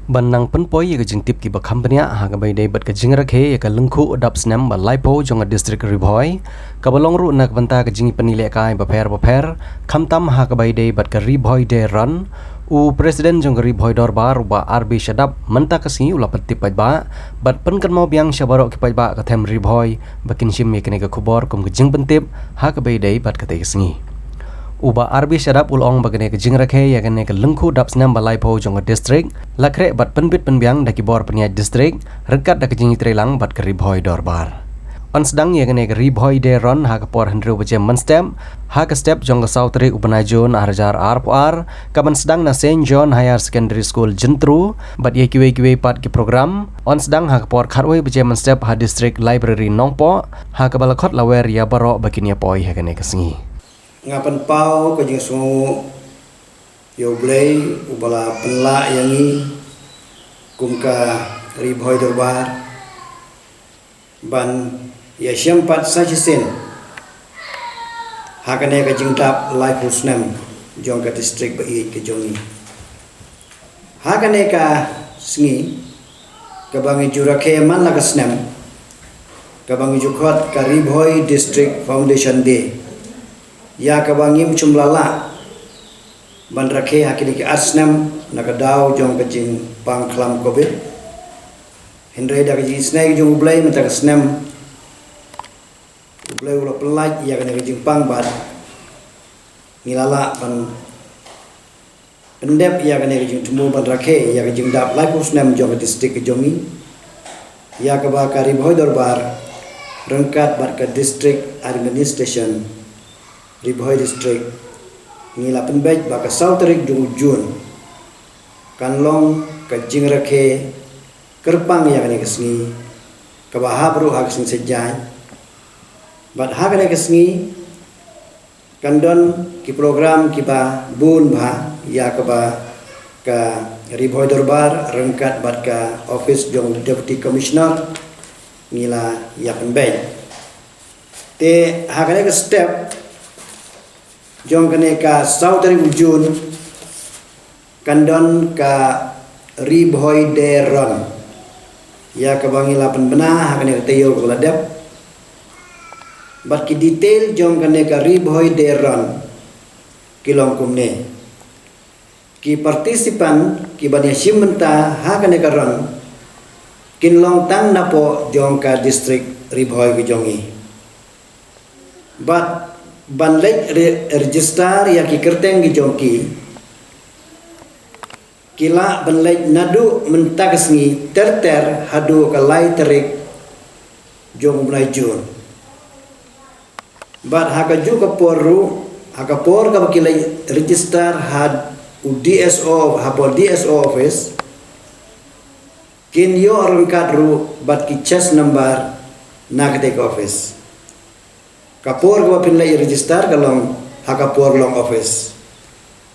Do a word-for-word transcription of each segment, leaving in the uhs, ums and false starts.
Ban nang pynpoi ïa ka jingtip kiba kham bniah ha kaba ïadei bad ka jingrakhe ïa ka lyngkhuh dap snem ba laiphew jong ka district Ri Bhoi, kaba long ruh na ka bynta ka jingpynlehkai bapher bapher, khamtam ha kaba ïadei bad ka Ri Bhoi Day Run, u President jong ka Ri Bhoi Dorbar u Bah R B Shadap mynta ka sngi u la pyntip paidbah bad pynkynmaw biang sha baroh ki paidbah ka them Ri Bhoi ba kin shim ïa kane ka khubor kum ka jingpyntip ha kaba ïadei bad katei ka sngi. U Bah R B Shadap u la ong ba kane ka jingrakhe ïa kane ka lyngkhuh dap snem ba laiphew jong ka district la khreh bad pynbit pynbiang da ki bor pynïaid district ryngkat da ka jingïatreilang bad ka Ri Bhoi Dorbar. Yn sdang ïa kane ka Ri Bhoi Day Run ha ka por hynriew baje mynstep ha ka step jong ka saw tarik u bnai Jun ar hajar arphew ar, kaban sdang na Saint John Higher Secondary School Jyntru, bad ïa kiwei kiwei pat ki program yn sdang ha ka por khatwei baje mynstep ha District Library Nongpoh, ha kaba la khot la wer ïa baroh ba kin ïa poi ha kane ka sngi. Nga pynpaw ka jingsngewnguh ïa U Blei uba la pynlah ïa ngi kum ka Ri Bhoi Dorbar ban ïashem pat sa shisien ha kane ka jingdap laiphew snem jong ka district ba ïeit ka jong ngi. Ha kane ka sngi kaba ngi ju rakhe man la ka snem, kaba ngi ju khot ka Ri Bhoi District Foundation Day, ïa kaba ngim shym la lah ban rakhe ha kine ki ar snem na ka daw jong ka jingpang khlam Covid. Hynrei da ka jingisnei jong U Blei mynta ka snem U Blei u la pynlait ïa kane ka jingpang bad ngi la lah ban pyndep ïa kane ka jingthmu ban rakhe ïa ka jingdap laiphew snem jong ka district ka jong ngi, ïa kaba ka Ri Bhoi Dorbar ryngkat bad ka District Administration Ri Bhoi District ngi la pynbeit ba ka saw tarik jong u Jun kan long ka jingrakhe kyrpang ïa kane ka sngi, kaba hap ruh ha ka sngi Saitjaiñ. Bad ha kane ka sngi kan don ki program kiba bun bha ïa kaba ka Ri Bhoi Dorbar ryngkat bad ka office jong Deputy Commissioner ngi la ïa pynbeit. Te ha kane ka step jong kane ka saw tarik u Jun kan don ka Ri Bhoi Day Run, ïa kaba ngi la pynbna ha kane ka taïew kaba la dep. Bad ki detail jong kane ka Ri Bhoi Day Run ki long kumne. Ki participant kiban ïashim bynta ha kane ka run kin long tang napoh jong ka district Ri Bhoi ka jong ngi. Bad ban leit re-, register ïa ki kyrteng ki jong ki, ki lah ban leit naduh mynta ka sngi ter ter haduh ka lai tarik jong u bnai Jun. Bad ha kajuh ka por ruh, ha ka por kaba ki leit register ha u D S O, hapoh D S O office, kin ïoh ryngkat ruh bad ki chest number na katei ka office. Ka por kaba phin leit register ka long ha ka por long office.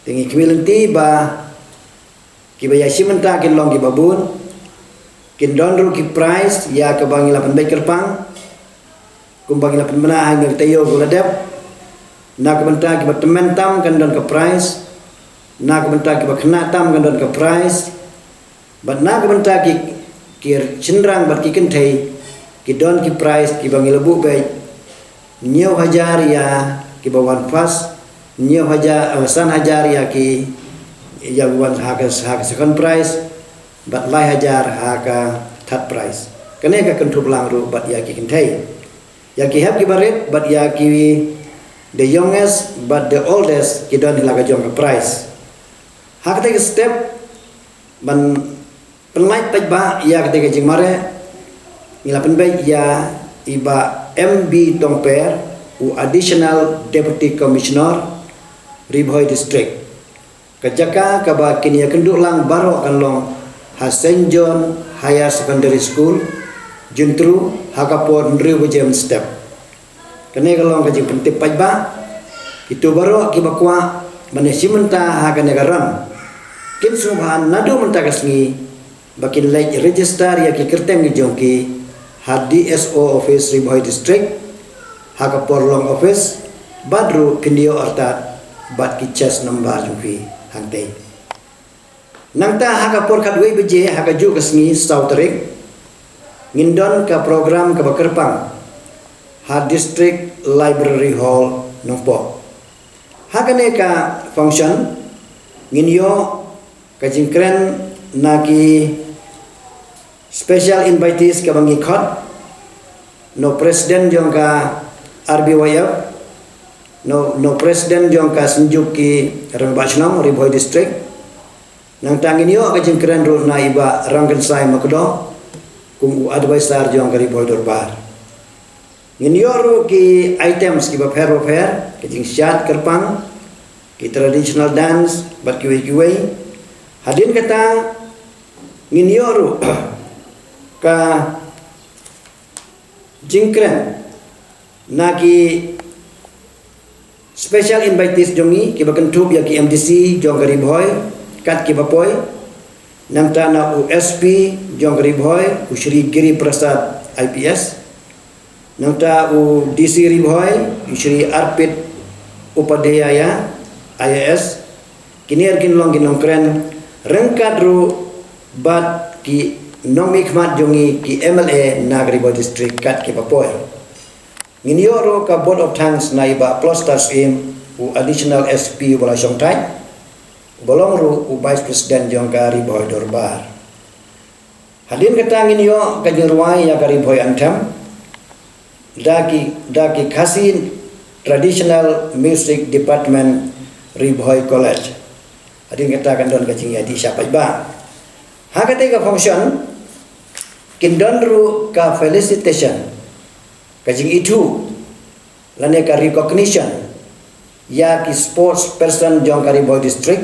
Te ngi khmih lynti ba kiba ïashim bynta kin long kiba bun, kin don ruh ki prize ïa kaba ngi la pynbeit kyrpang, kumba ngi la pynbna ha kane ka taïew kaba la dep. Na ka bynta kiba tymmen tam kan don ka prize, na ka bynta kiba khynnah tam kan don ka prize, bad na ka bynta ki, ki shynrang bad ki kynthei ki don ki prize kiba ngi la buh beit. Hynñiew hajar ïa kiba wan first, hynñiew hajar, eh, san hajar ïa ki, ïa wan ha ka, ha ka second prize, bad lai hajar ha ka third prize. Kane ka kynthup lang ruh bad ïa ki kynthei. Ïa ki hep kiba rit bad ïa ki the youngest bad the oldest ki don hi la ka jong ka prize. Ha katei ka step ban pynlait paidbah ïa katei ka jingmareh, ngi la pynbeit ïa i Bah M B Tongper, u Additional Deputy Commissioner, Ri Bhoi District. Ka jaka kaba kin ïakynduh lang baroh kan long ha Saint John Higher Secondary School, Jyntru, ha ka por hynriew baje mynstep. Kane ka long ka jingpyntip paidbah, kito baroh kiba kwah ban ïashim bynta ha kane ka run, kin sngewbha naduh mynta ka sngi ba kin leit register ïa ki kyrteng ki jong ki ha D S O office Ri Bhoi District ha ka por long office, bad ruh phin ïoh artat bad ki chest number jong phi hangtei. Nangta ha ka por khatwei baje ha ka juh ka sngi saw tarik, ngin don ka program kaba kyrpang ha District Library Hall Nongpoh. Ha kane ka function ngin ïoh ka jingkren na ki special invitees kaba ngi khot, na u president jong ka R B Y F, na u, na u president jong ka Synjuk ki Rangbah Shnong Ri Bhoi District. Nangta ngin ïoh ka jingkren ruh na i Bah Rangkynsai Makdoh kum u advisor jong ka Ri Bhoi Dorbar. Ngin ïoh ruh ki items kiba pher ba pher, ki jingshad kyrpang, ki traditional dance bad kiwei kiwei. Hadien kata ngin ïoh ruh ka jingkren na ki special invitees jong ngi kiba kynthup ïa ki M D C jong ka Ri Bhoi kat kiba poi. Nangta na u S P jong ka Ri Bhoi, u Shri Giri Prasad I P S. Nangta u D C Ri Bhoi, u Shri Arpit Upadhyaya I A S. Kine ruh kin long ki nongkren ryngkat ruh bad ki nongmihkhmat jong ngi ki M L A na ka Ri Bhoi District kat kiba poi. Ngin ïoh ruh ka vote of thanks na i Bah Ploster Syiem, u additional S P uba la shongthait, uba long ruh u vice president jong ka Ri Bhoi Dorbar. Hadien kata ngin ïoh ka jingrwai ïa ka Ri Bhoi Anthem da ki, da ki Khasi Traditional Music Department, Ri Bhoi College. Hadien kata kan don ka jingïadih shaphang ba ha kata ka function kin don ruh ka felicitation, ka jingithuh lane ka recognition ïa ki sports person jong ka Ri Bhoi District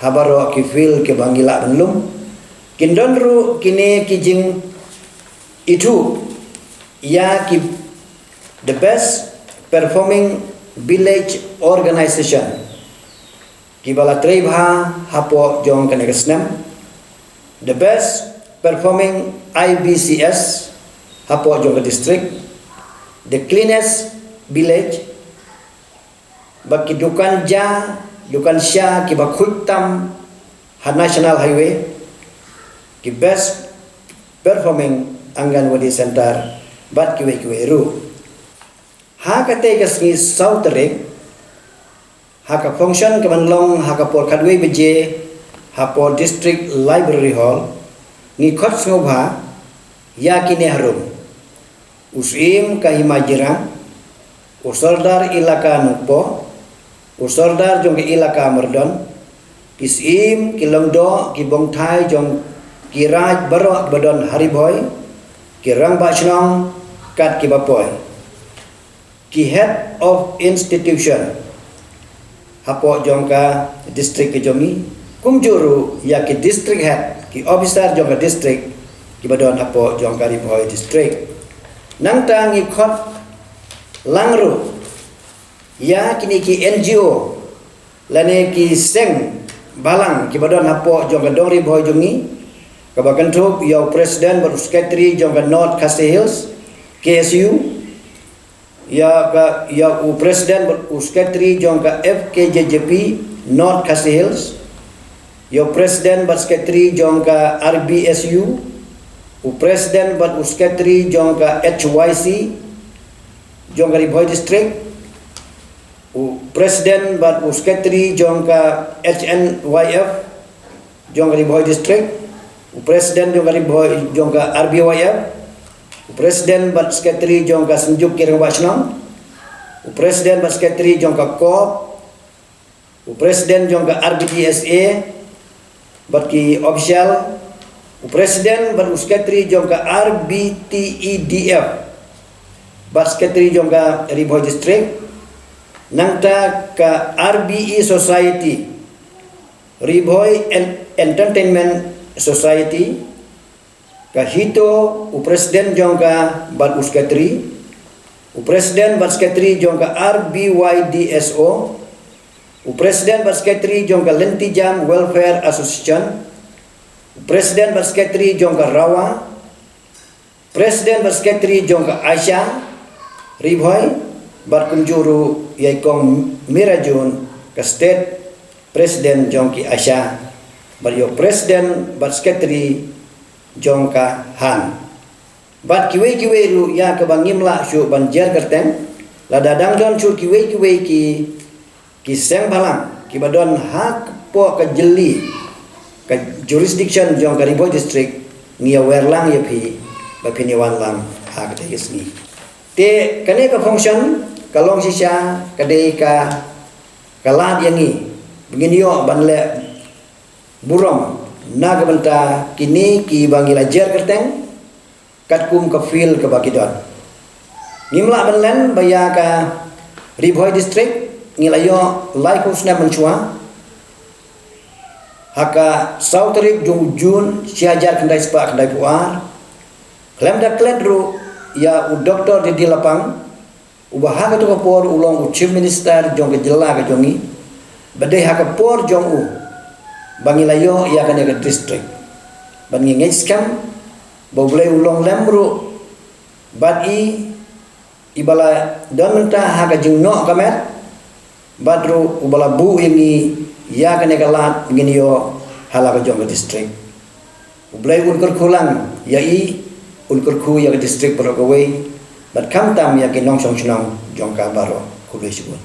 ha baroh ki field kiba ngi lah ban lum. Kin don ruh kine ki jingithuh ïa ki the best performing village organization kiba la trei bha hapoh jong kane ka snem, the best performing I B C S hapoh jong ka district, the cleanest village, bad ki dukan ja, dukan sha kiba khuid tam ha National Highway, ki best performing Anganwadi center bad kiwei kiwei ruh. Ha kata ka sngi saw tarik, ha ka function kaban long ha ka por khatwei baje hapoh District Library Hall, ngi khot sngewbha ïa kine harum: u Syiem ka Hima Jirang, u Sordar Ilaka Nongpoh, u Sordar jong ka Ilaka Myrdon, ki Syiem, ki Lyngdoh, ki Bongthai jong ki Raid baroh ba don ha Ri Bhoi, ki Rangbah Shnong kat kiba poi, ki Head of Institution hapoh jong ka district ka jong ngi, kumjuh ruh ïa ki District Head, ki officer jong ka district kiba don hapoh jong ka Ri Bhoi District. Nangta ngi khot lang ruh ïa kine ki N G O lane ki seng balang kiba don hapoh jong ka dong Ri Bhoi jong ngi, kaba kynthup ïa u President bad u Secretary jong ka North Khasi Hills, K S U, ïa ka, ïa u President bad u Secretary jong ka F K J J P North Khasi Hills, ïa u President bad Secretary jong ka R B S U, u President bad u Secretary jong ka H Y C jong ka Ri Bhoi District, u President bad u Secretary jong ka H N Y F jong ka Ri Bhoi District, u President jong ka Ri Bhoi, jong ka R B Y F, u President bad Secretary jong ka Synjuk ki Rangbah Shnong, u President bad Secretary jong ka CORP, u President jong ka R B D S A bad ki official, u President bad u Secretary jong ka R B T E D F bad Secretary jong ka Ri Bhoi District, nangta ka R B E Society, Ri Bhoi En-, Entertainment Society, ka HITO, u President jong ka bad u Secretary, u President bad Secretary jong ka R B Y D S O, u President bad Secretary jong ka Lentijam Welfare Association, u President bad Secretary jong ka RAWA, President bad Secretary jong ka ASHA Ri Bhoi, bad kumjuh ruh ïa i Kong Mirajun, ka State President jong ki ASHA. bad ïa u president bad secretary jong ka HAN. Bad kiwei kiwei ruh ïa kaba ngim lah shuh ban jer kyrteng, lada dang don shuh kiwei kiwei ki, ki seng bhalang kiba don hapoh ka jylla, ka jurisdiction jong ka Ri Bhoi District, ngi ïa wer lang ïa phi ba phin ïa wan lang ha kata ka sngi. Te kane ka function ka long shisha ka dei ka, ka lad ïa ngi ba ngin ïoh ban leh burom na ka bynta kine kiba ngi la jer kyrteng katkum ka field kaba ki don. Ngim lah ban len ba ïa ka Ri Bhoi District ngi la ïoh laiphew snem mynshuwa, ha ka saw tarik jong u June shi hajar khyndai spah khyndai phew ar, khlem da klet ruh ïa u Doctor D D Lapang, uba ha kato ka por u long u Chief Minister jong ka jylla ka jong ngi, ba dei ha ka por jong u ba ngi la ïoh ïa kane ka district. Bad ngi ngeit skhem ba U Blei u long lem ruh bad i, iba la don mynta ha ka jingnoh ka met, bad ruh uba la buh ïa ngi ïa kane ka lad ngin ïoh ha la ka jong ka district. U Blei un kyrkhu lang ïa i, un kyrkhu ïa ka district baroh kawei, bad khamtam ïa ki nongshong shnong jong ka baroh. Khublei shibun.